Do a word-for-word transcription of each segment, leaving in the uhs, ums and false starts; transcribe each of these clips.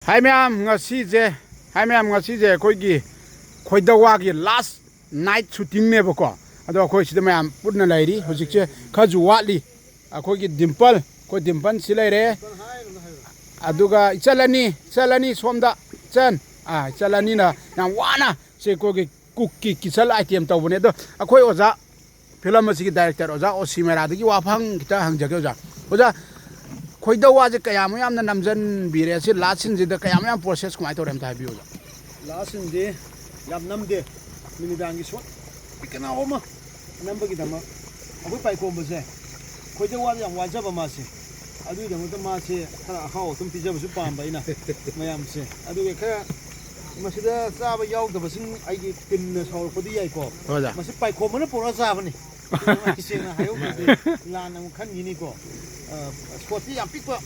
ꯍꯥꯏ ꯃꯌꯥꯝ, ꯉꯁꯤꯁꯦ, ꯍꯥꯏ ꯃꯌꯥꯝ, ꯉꯁꯤꯁꯦ ꯑꯩꯈꯣꯏꯒꯤ ꯈꯣꯏꯗꯧꯋꯥꯒꯤ last night shootingꯅꯦꯕꯀꯣ꯫ ꯑꯗꯣ ꯑꯩꯈꯣꯏ ꯁꯤꯗ ꯃꯌꯥꯝ ꯄꯨꯟꯅ ꯂꯩꯔꯤ꯫ ꯍꯧꯖꯤꯛꯁꯦ ꯈꯔꯁꯨ ꯋꯥꯠꯂꯤ꯫ ꯑꯩꯈꯣꯏꯒꯤ ꯗꯤꯝꯄꯜ, ꯑꯩꯈꯣꯏ ꯗꯤꯝꯄꯜ ꯁꯤ ꯂꯩꯔꯦ꯫ ꯑꯗꯨꯒ ꯏꯆꯜ ꯑꯅꯤ, ꯏꯆꯜ ꯑꯅꯤ ꯁꯣꯝꯗ, ꯏꯆꯟ, ꯑꯥ, ꯏꯆꯜ ꯑꯅꯤꯅ ꯌꯥꯝ ꯋꯥꯅ ꯁꯤ ꯑꯩꯈꯣꯏꯒꯤ ꯀꯨꯛꯀꯤ kitchen item ꯇꯧꯕꯅꯦ꯫ ꯑꯗꯣ ꯑꯩꯈꯣꯏ ꯑꯣꯖꯥ, ꯐꯤꯂꯝ ꯑꯁꯤꯒꯤ director ꯑꯣꯖꯥ ꯑꯣꯁꯤ ꯃꯦꯔꯥꯗꯒꯤ ꯋꯥꯐꯝ ꯈꯤꯇ ꯍꯪꯖꯒꯦ ꯑꯣꯖꯥ꯫ ꯑꯣꯖꯥ, ꯈꯣꯏꯗꯧꯋꯥꯁꯦ ꯀꯌꯥꯃꯨꯛ ꯌꯥꯝꯅ ꯅꯝꯖꯟꯕꯤꯔꯦ? ꯁꯤ last sceneꯁꯤꯗ ꯀꯌꯥꯃꯨꯛ ꯌꯥꯝ process ꯀꯃꯥꯏꯅ ꯇꯧꯔꯦ ꯑꯝꯇ ꯍꯥꯏꯕꯤꯌꯨ ꯑꯣꯖꯥ꯫ Last sceneꯗꯤ ꯌꯥꯝ ꯅꯝꯗꯦ, ꯅꯨꯃꯤꯗꯥꯡꯒꯤ shot ꯄꯤꯛꯅ ꯑꯃ ꯅꯝꯕꯒꯤꯗꯃꯛ꯫ ꯑꯩꯈꯣꯏ ꯄꯥꯏꯈꯣꯝꯕꯁꯦ ꯈꯣꯏꯗꯧꯋꯥꯗ ꯌꯥꯝ ꯋꯥꯖꯕ ꯃꯥꯁꯦ꯫ ꯑꯗꯨꯒꯤꯗꯃꯛꯇ ꯃꯥꯁꯦ ꯈꯔ ꯑꯍꯥꯎ ꯑꯊꯨꯝ ꯄꯤꯖꯕꯁꯨ ꯄꯥꯝꯕ ꯑꯩꯅ ꯃꯌꯥꯝꯁꯦ꯫ ꯑꯗꯨꯒ ꯈꯔ ꯃꯁꯤꯗ ꯆꯥꯕ ꯌꯥꯎꯗꯕꯁꯤꯡ ꯑꯩꯒꯤ teamꯅ ꯁꯥꯎꯔꯛꯄꯗꯤ ꯌꯥꯏꯀꯣ꯫ ꯍꯣꯏ ꯑꯣꯖꯥ꯫ ꯃꯁꯤ ꯄꯥꯏꯈꯣꯝꯕꯅ ꯄꯨꯔꯛꯑ ꯆꯥꯕꯅꯤ꯫ ꯑꯩ ꯁꯦꯡꯅ ꯍꯥꯏꯍꯧꯗ꯭ꯔꯗꯤ ꯂꯥꯟꯅ ꯑꯃꯨꯛ ꯈꯟꯈꯤꯅꯤꯀꯣ꯫ ꯑ, shotꯁꯤ ꯌꯥꯝ ꯄꯤꯛꯄ,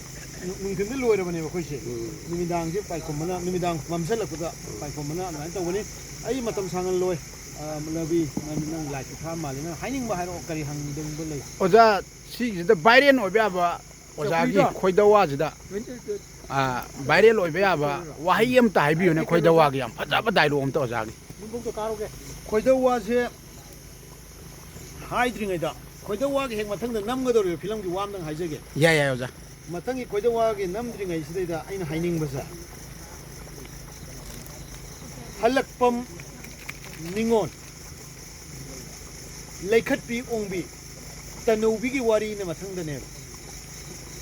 ꯅꯨ-, ꯅꯨꯡꯊꯤꯟꯗ ꯂꯣꯏꯔꯕꯅꯦꯕ ꯑꯩꯈꯣꯏꯁꯦ꯫ ꯎꯝ꯫ ꯅꯨꯃꯤꯗꯥꯡꯁꯦ ꯄꯥꯏꯈꯣꯝꯕꯅ, ꯅꯨꯃꯤꯗꯥꯡ ꯃꯝꯁꯤꯜꯂꯛꯄꯗ ꯄꯥꯏꯈꯣꯝꯕꯅ ꯑꯗꯨꯃꯥꯏꯅ ꯇꯧꯒꯅꯤ꯫ ꯑꯩ ꯃꯇꯝ ꯁꯥꯡꯍꯜꯂꯣꯏ꯫ ꯑ, ꯂꯕꯤ, ꯅꯪ, ꯅꯪ ꯂꯥꯏꯠꯁꯨ ꯊꯥ ꯃꯥꯜꯂꯦ꯫ ꯅꯪ ꯍꯥꯏꯅꯤꯡꯕ ꯍꯥꯏꯔꯛꯑꯣ, ꯀꯔꯤ ꯍꯪꯅꯤꯡꯕ ꯂꯩ? ꯑꯣꯖꯥ, ꯁꯤꯁꯤꯗ viral ꯑꯣꯏꯕ ꯌꯥꯕ ꯑꯣꯖꯥꯒꯤ ꯆꯧꯀ꯭ꯔꯤꯗꯣ? ꯈꯣꯏꯗꯧꯋꯥꯁꯤꯗ, ꯑ, viral ꯑꯣꯏꯕ ꯌꯥꯕ ꯋꯥꯍꯩ ꯑꯝꯇ ꯍꯥꯏꯕꯤꯌꯨꯅꯦ, ꯈꯣꯏꯗꯧꯋꯥꯒꯤ ꯌꯥꯝ ꯐꯖꯕ dialogue ꯑꯝꯇ ꯑꯣꯖꯥꯒꯤ꯫ ꯈꯣꯏꯗꯧꯋꯥꯁꯦ ꯍꯥꯏꯗ꯭ꯔꯤꯉꯩꯗ, ꯈꯣꯏꯗꯧꯋꯥꯒꯤ ꯍꯦꯛ ꯃꯊꯪꯗ ꯅꯝꯒꯗꯧꯔꯤꯕ ꯐꯤꯂꯝꯒꯤ ꯋꯥ ꯑꯝꯇꯪ ꯍꯥꯏꯖꯒꯦ꯫ ꯌꯥꯏ, ꯌꯥꯏ, ꯑꯣꯖꯥ꯫ ꯃꯊꯪꯒꯤ ꯈꯣꯏꯗꯧꯋꯥꯒꯤ ꯅꯝꯗ꯭ꯔꯤꯉꯩꯁꯤꯗꯩꯗ ꯑꯩꯅ ꯍꯥꯏꯅꯤꯡꯕꯁꯦ, ꯍꯜꯂꯛꯄꯝ ꯅꯤꯉꯣꯜ, ꯂꯩꯈꯠꯄꯤ ꯑꯣꯡꯕꯤ, ꯇꯅꯧꯕꯤꯒꯤ ꯋꯥꯔꯤꯅ ꯃꯊꯪꯗꯅꯦꯕ꯫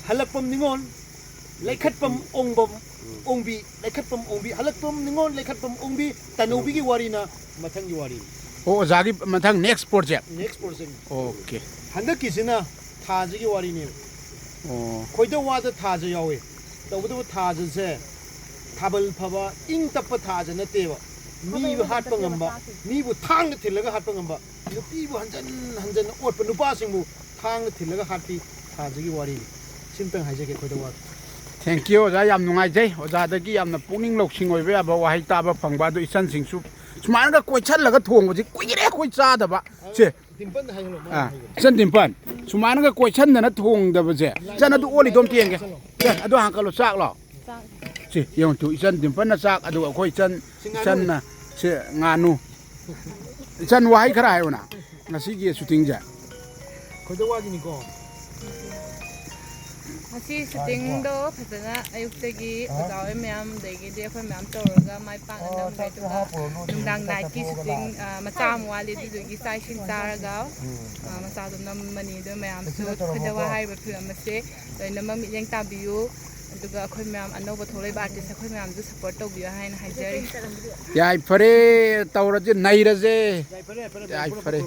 ꯍꯜꯂꯛꯄꯝ ꯅꯤꯉꯣꯜ, ꯂꯩꯈꯠꯄꯝ ꯑꯣꯡꯕꯝ, ꯑꯣꯡꯕꯤ, ꯂꯩꯈꯠꯄꯝ ꯑꯣꯡꯕꯤ, ꯍꯜꯂꯛꯄꯝ ꯅꯤꯉꯣꯜ, ꯂꯩꯈꯠꯄꯝ ꯑꯣꯡꯕꯤ, ꯇꯅꯧꯕꯤꯒꯤ ꯋꯥꯔꯤꯅ ꯃꯊꯪꯒꯤ ꯋꯥꯔꯤꯅꯤ꯫ ꯑꯣ, ꯑꯣꯖꯥꯒꯤ ꯃꯊꯪ next project? Next project꯫ Okay꯫ ꯍꯟꯗꯛꯀꯤꯁꯤꯅ ꯊꯥꯁꯤꯒꯤ ꯋꯥꯔꯤꯅꯦꯕ꯫ ꯑꯣ꯫ ꯈꯣꯏꯗꯧꯋꯥꯗ ꯊꯥꯁꯦ ꯌꯥꯎꯋꯦ꯫ ꯇꯧꯕꯇꯕꯨ ꯊꯥꯁꯦ ꯊꯥꯕꯜ ꯐꯕ, ꯏꯪ ꯇꯞꯄ ꯊꯥꯁꯦ ꯅꯠꯇꯦꯕ꯫ ꯃꯤꯕꯨ ꯍꯥꯠꯄ ꯉꯝꯕ, ꯃꯤꯕꯨ ꯊꯥꯡꯅ ꯊꯤꯜꯂꯒ ꯍꯥꯠꯄ ꯉꯝꯕ, ꯅꯨꯄꯤꯕꯨ ꯍꯟꯖꯟ ꯍꯟꯖꯟꯅ ꯑꯣꯠꯄ, ꯅꯨꯄꯥꯁꯤꯡꯕꯨ ꯊꯥꯡꯅ ꯊꯤꯜꯂꯒ ꯍꯥꯠꯄꯤ ꯊꯥꯁꯤꯒꯤ ꯋꯥꯔꯤꯅꯤ꯫ ꯁꯤꯝꯇꯪ ꯍꯥꯏꯖꯒꯦ ꯈꯣꯏꯗꯧꯋꯥꯗ꯫ Thank you ꯑꯣꯖꯥ, ꯌꯥꯝ ꯅꯨꯡꯉꯥꯏꯖꯩ꯫ ꯑꯣꯖꯥꯗꯒꯤ ꯌꯥꯝꯅ ꯄꯨꯛꯅꯤꯡ ꯂꯧꯁꯤꯡ ꯑꯣꯏꯕ ꯌꯥꯕ ꯋꯥꯍꯩ ꯇꯥꯕ ꯐꯪꯕ꯫ ꯑꯗꯨ ꯏꯆꯟꯁꯤꯡꯁꯨ ꯁꯨꯃꯥꯏꯅꯒ ꯀꯣꯏꯁꯜꯂꯒ ꯊꯣꯡꯕꯁꯤ ꯀꯨꯏꯔꯦ ꯑꯩꯈꯣꯏ ꯆꯥꯗꯕ꯫ ꯁꯦ꯫ ꯗꯤꯝꯄꯜꯗ ꯍꯥꯏꯍꯜꯂꯣ, ꯃꯥꯅ ꯑꯥ, ꯍꯥꯏꯒꯅꯤ꯫ ꯏꯆꯟ ꯗꯤꯝꯄꯜ, ꯁꯨꯃꯥꯏꯅꯒ ꯀꯣꯏꯁꯟꯗꯅ ꯊꯣꯡꯗꯕꯁꯦ꯫ ꯏꯆꯟ, ꯑꯗꯨ ꯑꯣꯜꯂꯤꯗꯣ ꯑꯝꯇ ꯌꯦꯡꯒꯦ꯫ ꯏꯆꯟ, ꯑꯗꯨ ꯍꯥꯡꯀꯠꯂꯣ, ꯆꯥꯛꯂꯣ? ꯆꯥꯛ꯫ ꯁꯤ ꯌꯦꯡꯉꯨ ꯇꯨ, ꯏꯆꯟ ꯗꯤꯝꯄꯜꯅ ꯆꯥꯛ, ꯑꯗꯨꯒ ꯑꯩꯈꯣꯏ ꯏꯆꯟ, ꯁꯤ ꯉꯥꯅꯨ꯫ ꯏꯆꯟꯅ ꯁꯤ ꯉꯥꯅꯨ꯫ ꯏꯆꯟ, ꯋꯥꯍꯩ ꯈꯔ ꯍꯥꯏꯌꯨꯅ ꯉꯁꯤꯒꯤ ꯁꯨꯇꯤꯡꯁꯦ꯫ ꯈꯣꯏꯗꯧ ꯋꯥꯈꯤꯅꯤꯀꯣ꯫ ꯉꯁꯤ ꯁꯨꯇꯤꯡꯗꯣ ꯐꯖꯅ ꯑꯌꯨꯛꯇꯒꯤ ꯑꯣꯖꯥ ꯍꯣꯏ ꯃꯌꯥꯝ, ꯑꯗꯒꯤꯗꯤ ꯑꯩꯈꯣꯏ ꯃꯌꯥꯝ ꯇꯧꯔꯒ ꯃꯥꯏ ꯄꯥꯛꯅ ꯅꯝꯈ꯭ꯔꯦ꯫ ꯑꯗꯨꯒ ꯅꯨꯡꯗꯥꯡ ꯅꯥꯏꯠꯀꯤ ꯁꯨꯇꯤꯡ, ꯑ, ꯃꯆꯥ ꯑꯃ ꯋꯥꯠꯂꯤ, ꯑꯗꯨꯗꯨꯒꯤ ꯆꯥꯛ ꯏꯁꯤꯡ ꯆꯥꯔꯒ, ꯑ, ꯃꯆꯥꯗꯣ ꯅꯝꯃꯅꯤ꯫ ꯑꯗꯨ ꯃꯌꯥꯝꯁꯨ ꯈꯣꯏꯗꯧ ꯋꯥ ꯍꯥꯏꯔꯤꯕ ꯐꯤꯂꯝ ꯑꯁꯦ ꯂꯣꯏꯅꯃꯛ ꯃꯤꯠꯌꯦꯡ ꯇꯥꯕꯤꯌꯨ꯫ ꯑꯗꯨꯒ ꯑꯩꯈꯣꯏ ꯃꯌꯥꯝ ꯑꯅꯧꯕ ꯊꯣꯛꯂꯛꯏꯕ ꯑꯥꯔꯇꯤꯁ ꯑꯩꯈꯣꯏ ꯃꯌꯥꯝꯁꯨ ꯁꯞꯄꯣꯔꯠ ꯇꯧꯕꯤꯌꯨ ꯍꯥꯏꯅ ꯍꯥꯏꯖꯔꯤ꯫ ꯌꯥꯏꯐꯔꯦ, ꯇꯧꯔꯁꯦ, ꯅꯩꯔꯁꯦ꯫ ꯌꯥꯏꯐꯔꯦ, ꯌꯥꯏꯐꯔꯦ, ꯌꯥꯏꯐꯔꯦ꯫